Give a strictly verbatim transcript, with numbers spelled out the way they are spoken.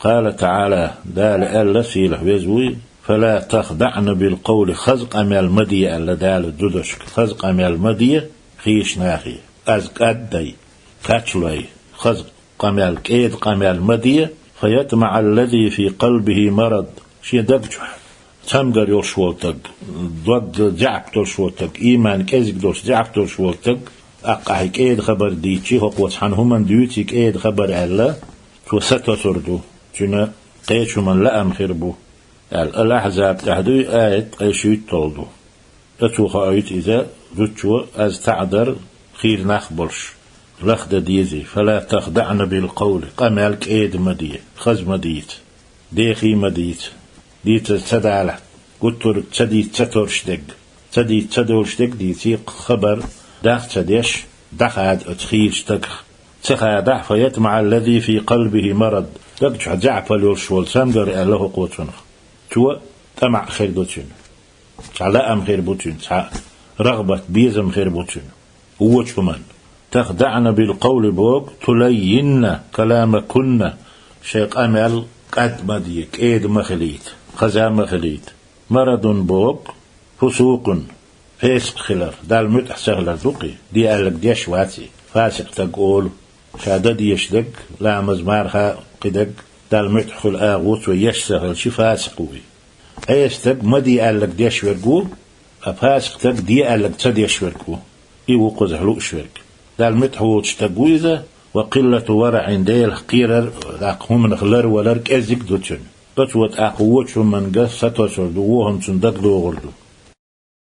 قال تعالى, Дала аьлла, сийлахь веза вуй: «فلا تخضعن بالقول», хаза къамел ма де аьлла Дала зудашка, хаза къамел ма де хийрача нахе. Аз кӀаддай, качлой, хаза къамел, кӀеда къамел ма де, «فيطمع الذي في قلبه مرض», шен даг чу цамгар йолуш волу стаг, дог заьӀап долуш волу стаг, ийман кӀезиг долуш, заьӀап долуш волу стаг, тӀаккха ахь и кӀеда хабар дийцчи, хӀокхо цхьана хӀуманна дуьйцу и кӀеда хабар аьлла, цо сатосур ду, цуьнан кхечу хӀуманна лаам хир бу, аьлла. Ал-Ахьзаб тӀехь дуй аят, ткъе шуьйтталгӀа ду. Оцо хоуьйту иза зудчо, аз таӀадар хийра нах болуш, лахдан дезий: «فلا تخضعن بالقول», къамел кӀеда ма де, хаза ма дийца, дехий ма дийца, дийцаза ца далахь, гуттарг ца дийца ца торш дерг, ца дийца ца долуш дерг дийций, хабар дах а ца деш, дӀахада оцу хийрачу стагах. Ца хадахь, «فيطمع الذي في قلبه مرض», даг чохь заьӀапал йолуш волу цамгар аьлла хӀокхо цунах. Цо тӀамаӀ хир ду цуьнан. Цхьа лаам хир бу цуьнан, цхьа рагӀбат, безам хир бу цуьнан вочу хӀуманна. «تخضعن بالقول» боху, «تليّنن كلامكن», шайн къамел кӀад ма де, кӀеда ма хилийта, хаза ма хилийта. «مرض» боху, «فسوق», фесакъ хилар, Далла муьтӀахь ца хилар ду-кх и, де аьлларг деш вац и, фасикъ стаг олу. Ша дан дезаш дерг, ламаз, марха, кхидерг, Далла муьтӀахь хуьлу агӀо цо еш ца хилча, фасикъ ву и. Ӏеса стаг ма де аьлларг деш верг ву, ткъа фасикъ стаг де аьлларг ца деш верг ву. И ву кхузахь лууш верг. Далла муьтӀахь воцуш стаг ву иза, «وقلة ورع», Делах кхерар, тӀаккха хӀуманах ларвалар кӀеззиг ду цуьнан. Оцо тӀаккха вочу хӀуманга сатосур ду, вон хӀума цунна дагадогӀур ду.